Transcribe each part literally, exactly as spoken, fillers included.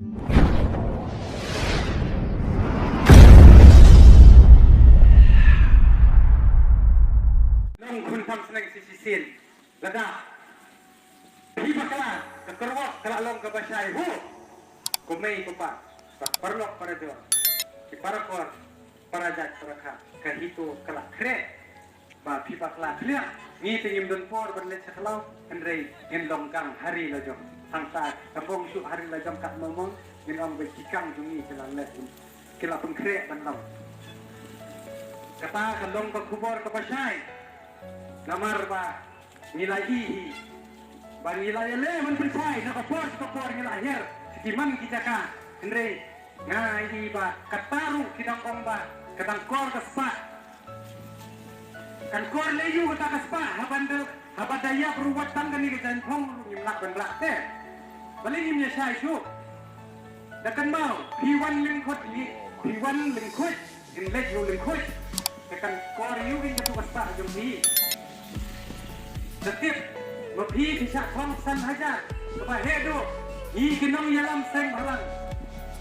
Long khun tam sneng shisien. Lada phi bakla, ka kyrwoh ka la long kaba shai, hu. Kumne kumba, ka paralok parajor, ki parakor, parajait parakha, ka HITO ka la khreh ba phi bakla khlieh. Ngi te ngim don por ban leit sha khlaw, hynrei ngin long gang ha ri la jong. Hangta ka bong shuh ha ri la jong ka mong mong, ngin ong ba ki kang jong ngi ki la leh, ki la pynkhreh ban long. Kata ka long ka khubor kaba shai. Namar ba ngi la ïohi ba ngi la ïaleh ban pynshai na ka por sha ka por, ngi la hiar sha ki man ki jaka. Hynrei nga ïohi ba kata ruh ki dang ong ba ka dang kor ka spah. Kan kor lei ïa u kata ka spah, haba da, haba da ïap ruh wat tang kane ka jaiñphong ruh ngim lah ban rah te. Balei ngim ïa shai shuh? Da kynmaw, phi wan lyngkhuid, phi wan lyngkhuid, ngin leit ruh lyngkhuid. Te kan kor ïa u kata ka spah jong phi. Da tip ma phi phi shah thong san hajar, kaba heh duh, ngi ki nongïalam seng bhalang,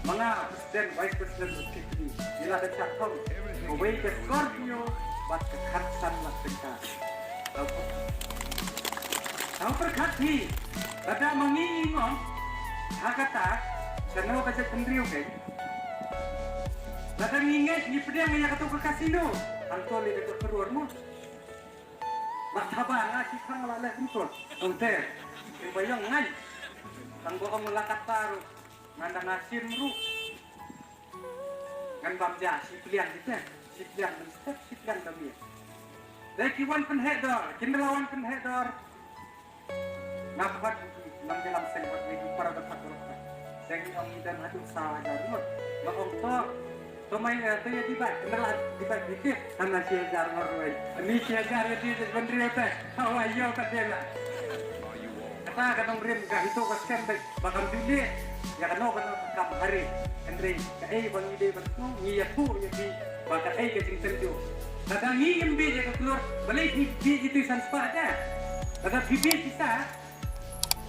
ma nga President, Vice President, Secretary, ngi la da shah thong kawei ka Scorpio bad ka khatsan lak tyngka. Tau pyrkhat phi, lada ma ngi ngi ngong ha kata, shano ka jaitbynriew kein? Lada ngi ngeit ngi pdiang ïa kato ka casino, hangto lei da ka klur mo. Bad haba nga shi khang la leh kumto. Kumte, kumba ïong ngan. Tang ba ong la kata ruh, ngan da nga shim ruh. Ngan bam ja shi pliang kita, shi pliang ban step, shi pliang ban miet. Dei ki wan pynheh dor, kin da la wan pynheh dor. Nga pat nang jalan seng pat ni para da pat dor. Dei ngi ong ngi don haduh saw hajar ngut. Nga ong to, to mai, eh, to ïa debate, kin da la debate dikit. Hana shi hajar ngut ruh. Ni shi hajar ïa debate ban riewte. Hawa ïa ka dela. Kata ka nongrim ka HITO ka skem dei. Ba kam ju leh ïa kano kano ka kam ha ri. Hynrei kaei ba ngi dei ban sngewthuh, ngi ïathuh ïa phi ba kaei ka jingtynjuh. Lada ngi ngim bieit ïa ka klur, balei phi bieit ïa tu san spah te? Lada phi bieit pisa,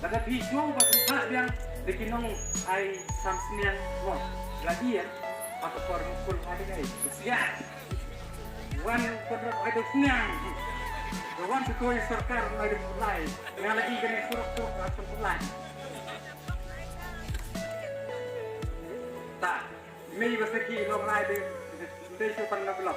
lada phi shu ba phi phah biang da ki nong ai sam sniang mo. La ïa ba ka por mukul ai dei ai. Sia. Wan pynrap ai dei sniang. Wan tu koi sorkar ai dei pulai. Nga la i kane surok surok ai pulai. Ta, mei ba seki long lai de, de su pan na blok.